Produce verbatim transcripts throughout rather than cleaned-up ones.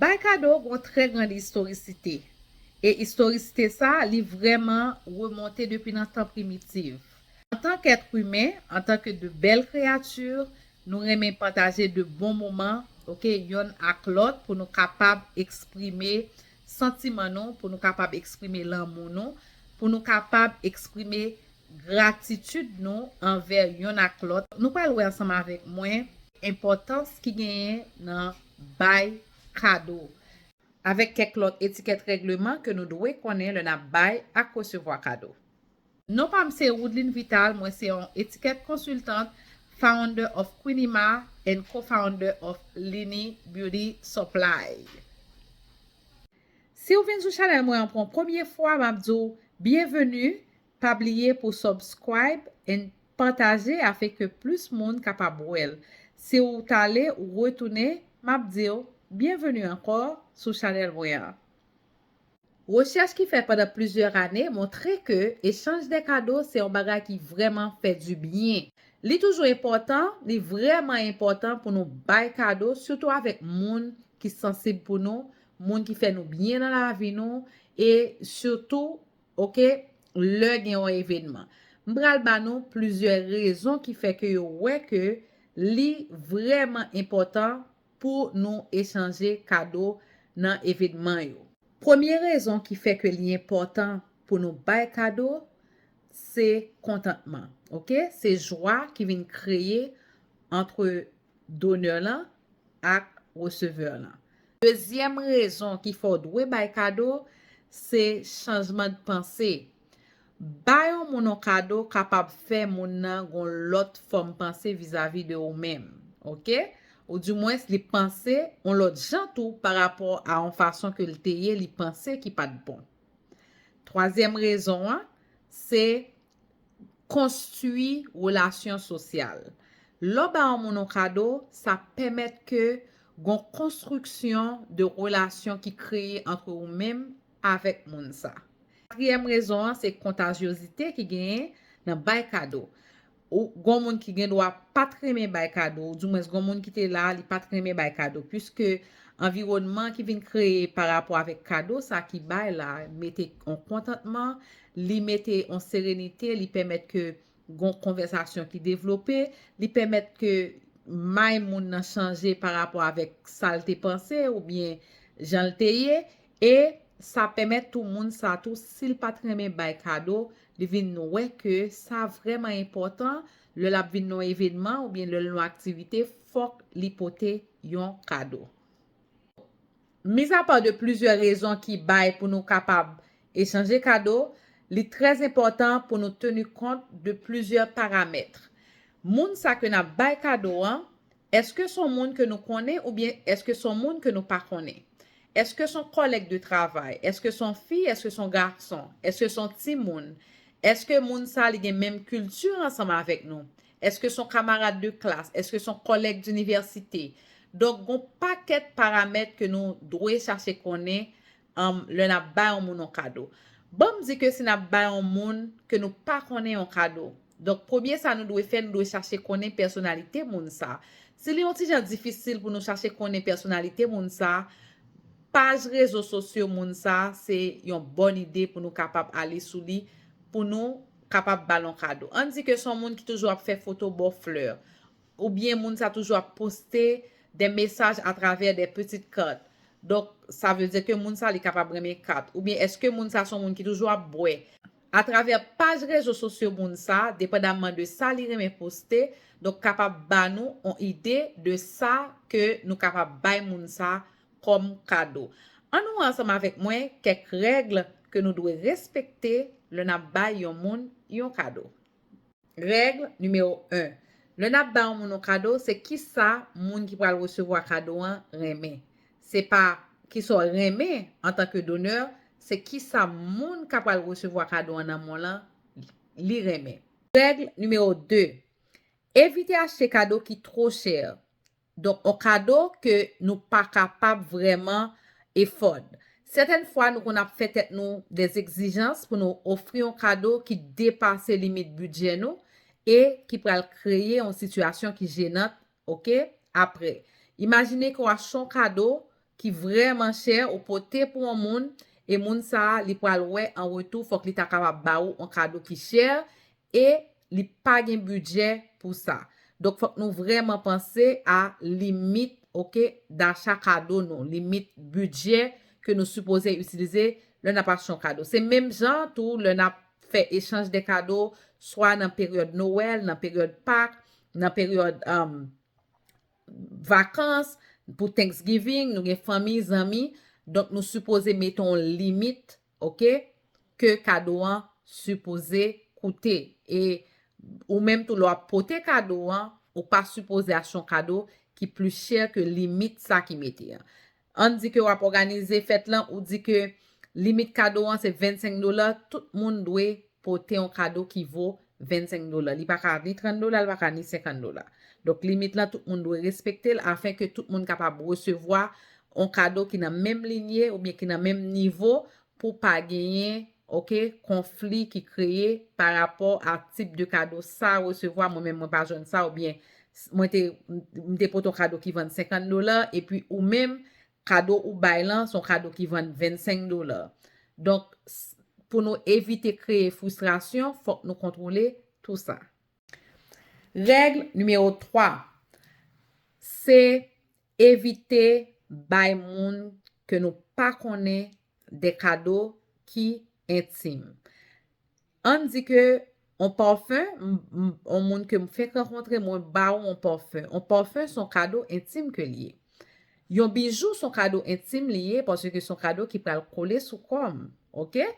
Bay kado gon trè grann istorisite. E istorisite sa, li vrèman remonte depi nan tan primitiv. Antank èt imen, antank de bèl kreyati, nou renmen pataje de bon moman, oke, yonn ak lòt pou nou kapab eksprime santiman nou, pou nou kapab eksprime lanmou nou, pou nou kapab eksprime gratitid nou anvè yonn ak lòt. Nou pral wè ansanm avèk mwen enpòtans ki genyen nan bay kado, avèk kèk lòt etikèt règleman ke nou dwe konnen lè n ap bay ak resevwa kado. Non pa m se Woodline Vital, mwen se yon etikèt konsiltant, founder of Queenima and co-founder of Lini Beauty Supply. Si w vin sou chanèl mwen an pou yon premye fwa, m ap di w byenveni, pa bliye pou subscribe and pataje afin ke plis moun kapab wè l. Si w t ale ou retounen, m ap di w byenveni ankò sou chanèl mwen an. Rechèch ki fèt pandan plizyè ane montre ke echanj de kado se yon bagay ki vrèman fè dibyen. Li toujou enpòtan, li vrèman enpòtan pou nou bay kado, sitou avèk moun ki sansib pou nou, moun ki fè nou byen nan lavi nou, e sitou, oke, lè gen yon evènman. M pral ba nou plizyè rezon ki fè ke yo wè ke li vrèman enpòtan pou nou echanje kado nan evènman yo. Premye rezon ki fè ke li enpòtan pou nou bay kado, se kontantman, oke? Se jwa ki vin kreye antre donè lan ak resevè lan. Dezyèm rezon ki fè w dwe bay kado, se chanjman de panse. Bay yon moun yon kado kapab fè moun nan gon lòt fòm panse vizavi de ou menm, oke? Ou dimwens li panse yon lòt jan tou pa rapò a yon fason ke l te ye, li panse ki pa t bon. Twazyèm rezon an, se konstwi relasyon sosyal. Lè w ba yon moun yon kado, sa pèmèt ke gon konstriksyon de relasyon ki kreye antre ou menm avèk moun sa. Katriyèm rezon an, se kontajyozite ki genyen nan bay kado. Ou gon moun ki gen dwa pa t renmen bay kado, ou dimwens gon moun ki te la, li pa t renmen bay kado, piske anviwònman ki vin kreye pa rapò avèk kado sa ki bay la, mete yon kontantman, li mete yon serenite, li pèmèt ke gon konvèsasyon ki devlope, li pèmèt ke may moun nan chanje pa rapò avèk sa l te panse oubyen jan l te ye, e sa pèmèt tou moun sa tou, si l pa t renmen bay kado, li vin wè ke sa vrèman enpòtan, lè l ap vin nan yon evènman oubyen lè l nan yon aktivite, fòk li pote yon kado. Mizapa de plizyè rezon ki bay pou nou kapab echanje kado, li trè enpòtan pou nou teni kont de plizyè paramèt. Moun sa ke n ap bay kado an, èske se yon moun ke nou konnen oubyen èske se yon moun ke nou pa konnen? Èske se yon kòlèg de travay? Èske se yon fi? Èske se yon gason? Èske se yon timoun? Èske moun sa li gen menm kilti ansanm avèk nou? Èske se yon kamarad de klas? Èske se yon kòlèg dinivèsite? Donk, gon pakèt paramèt ke nou dwe chache konnen, um, lè n ap bay yon moun yon kado. Ban m di ke si n ap bay yon moun ke nou pa konnen yon kado, donk, premye sa nou dwe fè, nou dwe chache konnen pèsonalite moun sa. Si li yon ti jan difisil pou nou chache konnen pèsonalite moun sa, paj rezo sosyo moun sa, se yon bòn ide pou nou kapab ale sou li, pou nou kapab ba l yon kado. Ann di ke se yon moun ki toujou ap fè foto ba w flè, oubyen moun sa toujou ap poste de mesaj atravè de pitit kat. Donk, sa vle di ke moun sa li kapab renmen kat. Oubyen èske moun sa se yon moun ki toujou ap bwè? Atravè paj rezo sosyo moun sa, depandamman de sa li renmen poste, donk kapab ba nou yon ide de sa ke nou kapab bay moun sa kòm kado. Ann wè ansanm avèk mwen kèk règ ke nou dwe respekte lè n ap bay yon moun yon kado. Règ nimewo en. Lè n ap bay yon moun yon kado, se kisa moun ki pral resevwa kado an renmen. Se pa kisa w renmen antanke donè, se kisa moun k ap pral resevwa kado an nan men w lan li renmen. Règ nimewo de. Evite achte kado ki twò chè. Donk, yon kado ke nou pa kapab vrèman afford. Sètèn fwa, nou konn ap fè tèt nou de egzijans pou nou ofri yon kado ki depase limit bidjè nou e ki pral kreye yon sitiyasyon ki jenan, oke? Apre, imajine ke w achte yon kado ki vrèman chè, ou pote pou yon moun, e moun sa a, li pral wè an retou, fòk li ta kapab ba ou yon kado ki chè, e li pa gen bidjè pou sa. Donk, fòk nou vrèman panse a limit, oke, dacha kado nou, limit bidjè ke nou sipoze itilize lè n ap achte yon kado. Se menm jan tou, lè n ap fè echanj de kado, swa nan peryòd Nwèl, nan peryòd Pak, nan peryòd, um, vakans, pou Thanksgiving, nou gen fanmi, zanmi. Donk, nou sipoze mete yon limit, oke, ke kado an sipoze koute. E ou menm tou, lè w ap pote kado an, ou pa sipoze achte yon kado ki plis chè ke limit sa ki mete an. Ann di ke w ap òganize fèt lan, ou di ke limit kado an se vennsenk dola, tout moun dwe pote yon kado ki vo vennsenk dola. Li pa ka ni trant dola, li pa ka ni senkant dola. Donk, limit lan, tout moun dwe respekte l afen ke tout moun kapab resevwa yon kado ki nan menm linye oubyen ki nan menm nivo pou pa genyen, oke, konfli ki kreye pa rapò a tip de kado sa resevwa. Mwen menm, mwen pa jwenn sa, oubyen s-, mwen te, m te pote yon kado ki vann senkant dola, epi ou menm, kado ou bay lan, se yon kado ki vann vennsenk dola. Donk, s-, pou nou evite kreye fristrasyon, fòk nou kontwole tou sa. Règ nimewo twa, se evite bay moun ke nou pa konnen de kado ki entim. Ann di ke yon pafen, m, m, yon moun ke m fenk rankontre, mwen ba ou yon pafen. Yon pafen se yon kado entim ke l ye. Yon bijou se yon kado entim li ye, paske se yon kado ki pral kole sou kò m, oke?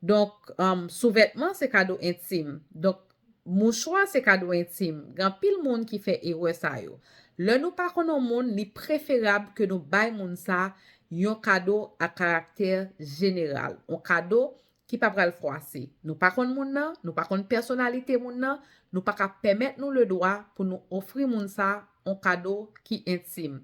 Donk, um, souvètman se kado entim. Donk, mouchwa se kado entim. Gen anpil moun ki fè erè sa yo. Lè nou pa konn yon moun, li preferab ke nou bay moun sa yon kado a karaktè jeneral. Yon kado ki pa pral fwase. Nou pa konn moun nan, nou pa konn pèsonalite moun nan, nou pa ka pèmèt nou ledwa pou nou ofri moun sa yon kado ki entim.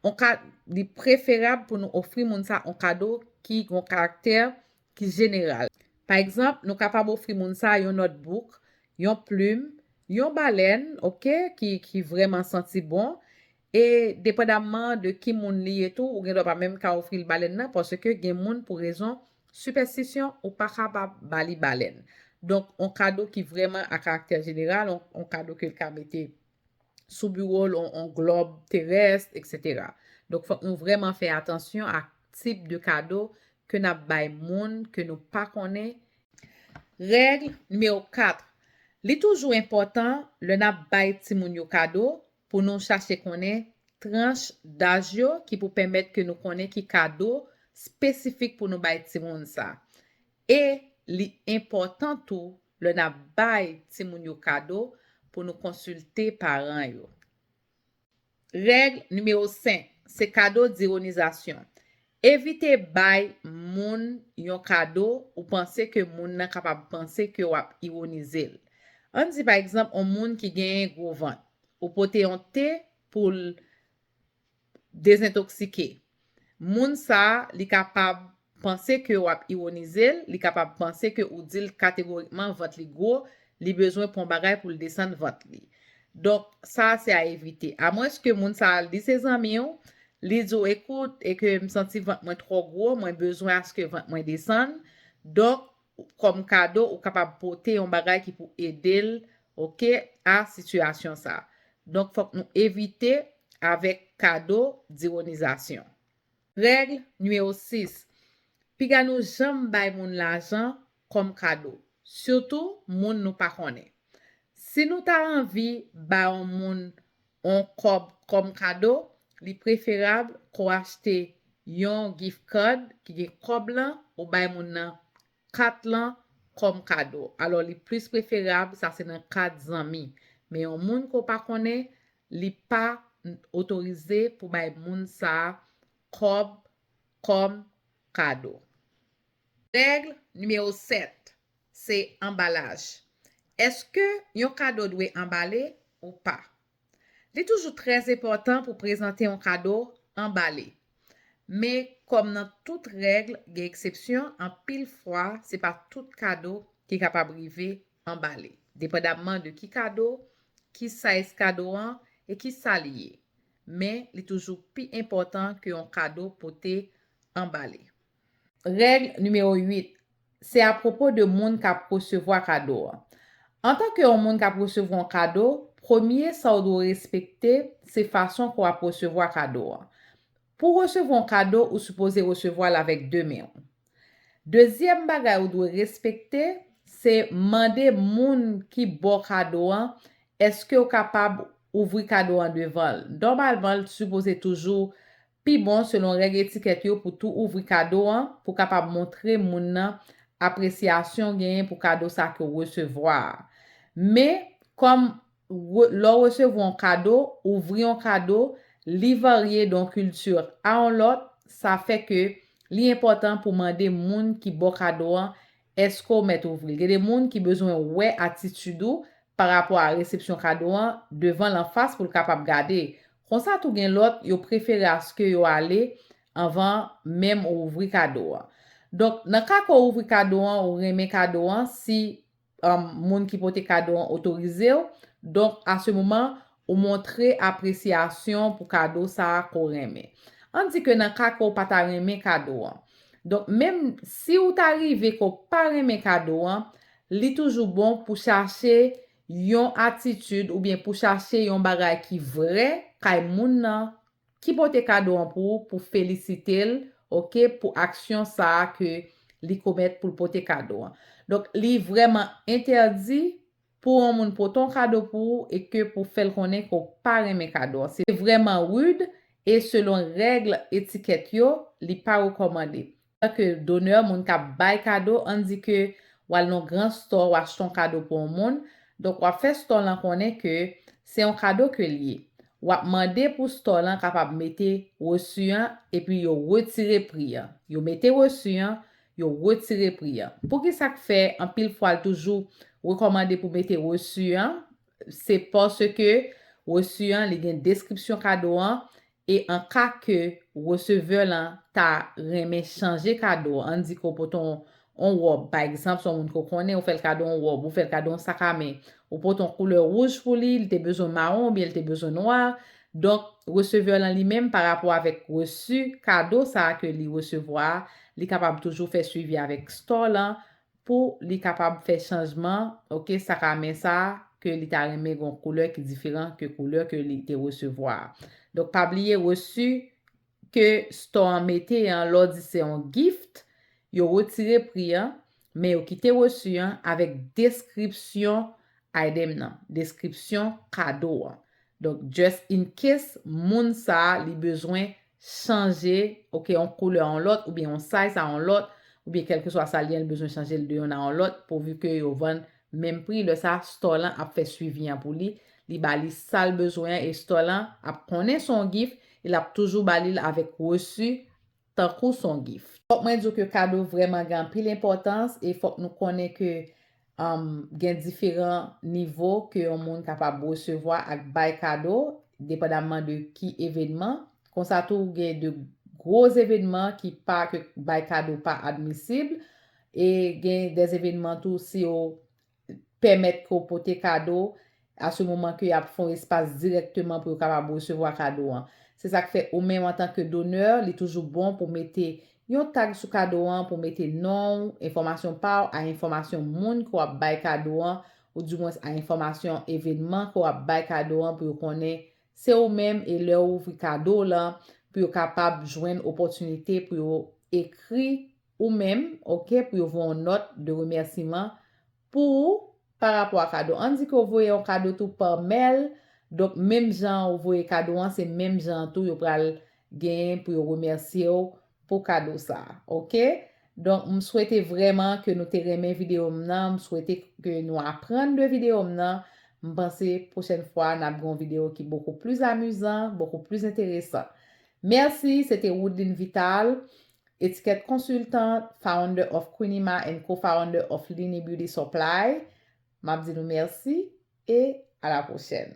Yon ka-, li preferab pou nou ofri moun sa yon kado ki gen yon karaktè ki jeneral. Pa egzanp, nou kapab ofri moun sa yon notebook, yon plim, yon balèn, oke, ki, ki vrèman santi bon. E depandamman de ki moun li ye tou, ou gen dwa pa menm ka ofri l balèn nan, paske gen moun, pou rezon sipèstisyon, ou pa kapab ba li balèn. Donk, yon kado ki vrèman a karaktè jeneral, yon, yon kado ke l ka mete sou biwo l, yon, yon glòb terès, etsetera. Donk, fòk nou vrèman fè atansyon ak tip de kado ke n ap bay moun ke nou pa konnen. Règ nimewo kat. Li toujou enpòtan lè n ap bay timoun yo kado pou nou chache konnen tranch daj yo ki pou pèmèt ke nou konnen ki kado espesifik pou nou bay timoun sa. E li enpòtan tou lè n ap bay timoun yo kado pou nou konsilte paran yo. Règ nimewo senk, se kado diwonizasyon. Evite bay moun yon kado ou panse ke moun nan kapab panse ke w ap iwonize l. Ann di, pa egzanp, yon moun ki genyen gwo vant. Ou pote yon te pou l dezentoksike. Moun sa a, li kapab panse ke w ap iwonize l, li kapab panse ke ou di l kategorikman vant li gwo, li bezwen pran bagay pou l desann vant li. Donk, sa a se a evite. Amwenske moun sa a, li se zanmi w, li di w, "Ekout, e ke m santi vant mwen twò gwo, mwen bezwen aske vant mwen desann." Donk, kòm kado, ou kapab pote yon bagay ki pou ede l, oke, a sitiyasyon sa a. Donk, fòk nou evite avèk kado diwonizasyon. Règ nimewo sis. Piga nou janm bay moun lajan kòm kado, sitou moun nou pa konnen. Si nou ta anvi bay yon moun yon kòb kòm kado, li preferab ke w achte yon gift card ki gen kòb lan, ou bay moun nan kat lan kòm kado. Alò, li plis preferab, sa se nan kad zanmi. Men yon moun ke w pa konnen, li pa otorize pou bay moun sa a kòb kòm kado. Règ nimewo sèt, se anbalaj. Èske yon kado dwe anbale ou pa? Li toujou trè enpòtan pou prezante yon kado anbale. Men, kòm nan tout règ, gen eksepsyon, anpil fwa, se pa tout kado ki kapab rive anbale, depandamman de ki kado, ki size kado an, e ki sa li ye. men li toujou pi enpòtan ke yon kado pote anbale. Règ nimewo uit, se apwopo de moun k ap resevwa kado an. Antanke yon moun k ap resevwa yon kado, premye sa w dwe respekte, se fason ke w ap resevwa kado an. Pou w resevwa yon kado, ou sipoze resevwa l avèk de men w. Dezyèm bagay ou dwe respekte, se mande moun ki ba w kado an, èske w kapab ouvri kado an devan l. Nòmalman, l sipoze toujou pi bon selon règ etikèt yo pou tou ouvri kado an, pou kapab montre moun nan apresyasyon w genyen pou kado sa ke w resevwa a. Men, kòm lè w resevwa yon kado, ouvri yon kado, li varye de yon kilti a yon lòt, sa fè ke li enpòtan pou mande moun ki ba w kado an, èske w mèt ouvri l. Gen de moun ki bezwen wè atitid ou pa rapò a resepsyon kado an devan l anfas pou l kapab gade. Konsa tou gen lòt, yo prefere aske yo ale anvan menm ou ouvri kado an. Donk, nan ka ke w ouvri kado an, ou renmen kado an, si um, moun ki pote kado an otorize w. Donk, a se moman, ou montre apresyasyon pou kado sa a ke w renmen. Ann di ke nan ka ke w pa ta renmen kado an. Donk, menm si w ta rive ke w pa renmen kado an, li toujou bon pou chache yon atitid oubyen pou chache yon bagay ki vrè kay moun nan ki pote kado an pou ou, pou felisite l, oke, pou aksyon sa a ke li komèt pou l pote kado an. Donk, li vrèman entèdi pou yon moun pote yon kado pou ou e ke pou fè l konnen ke w pa renmen kado an. Se vrèman rid e selon règ etikèt yo, li pa rekòmande. Antanke donè, moun k ap bay kado, ann di ke w al nan yon gran stò, w achte yon kado pou yon moun. Donk, w ap fè stò lan konnen ke se yon kado ke l ye. W ap mande pou stò lan kapab mete resi an, epi yo retire pri an. Yo mete resi an, yo retire pri an. Poukisa k fè anpil fwa l toujou rekòmande pou mete resi an? Se paske resi an, li gen deskripsyon kado an, e an ka ke resevè lan ta renmen chanje kado, ann di ke w pote yon, yon wòb, pa egzanp, se yon moun ke w konnen, ou fè l kado yon wòb, ou fè l kado yon sak a men, ou pote yon koulè wouj pou li, li te bezwen mawon oubyen li te bezwen nwa. Donk, resevè lan li menm, pa rapò avèk resi kado sa a ke li resevwa a, li kapab toujou fè swivi avèk stò lan, pou li kapab fè chanjman, oke, sak a men sa a, ke li ta renmen gen yon koulè ki diferan ke koulè ke li te resevwa a. Donk, pa bliye resi ke stò an mete an, lè w di se yon gift, yo retire pri an, men yo kite resi an avèk deskripsyon item nan, deskripsyon kado an. Donk, just in case, moun sa a, li bezwen chanje, oke, yon koulè a yon lòt, oubyen yon size a yon lòt, oubyen kèlkeswa sa l ye, li bezwen chanje l de yonn a yon lòt, pouvi ke yo vann menm pri, lè sa a, stò lan ap fè swivi an pou li, li ba li sa l bezwen an, e stò lan ap konnen se yon gift, e l ap toujou ba li l avèk resi, tankou se yon gift. Fòk mwen di w ke kado vrèman gen anpil enpòtans, e fòk nou konnen ke um, gen diferan nivo ke yon moun kapab resevwa ak bay kado, depandamman de ki evenman. Konsa tou, gen de gwo evenman ki pa, ke bay kado pa admisib, e gen de evenman tou, si yo pèmèt ke w pote kado, a se moman ke y ap fè yon espas dirèkteman pou yo kapab resevwa kado an. Se sa k fè ou menm antanke donè, li toujou bon pou mete yon tag sou kado an, pou mete non w, enfòmasyon pa w, a enfòmasyon moun ke w ap bay kado an, oudimwens a enfòmasyon evenman ke w ap bay kado an pou yo konnen se ou menm, e lè w ouvri kado w lan, pou yo kapab jwenn opòtinite pou yo ekri ou menm, oke, pou yo voye yon nòt de remèsiman pou ou pa rapò a kado. Ann di ke w voye yon kado tou pa mail, donk menm jan ou voye kado an, se menm jan tou yo pral genyen pou yo remèsye w pou kado sa a, oke? Donk, m swete vrèman ke nou te renmen videyo m nan, m swete ke nou aprann de videyo m nan. M panse pwochèn fwa, n ap gen yon videyo ki beaucoup plus amusant, beaucoup plus intéressant. Mèsi, se te Woodline Vital, etiquette consultant, founder of Queenima and co-founder of Lini Beauty Supply. M ap di nou mèsi e à la prochaine.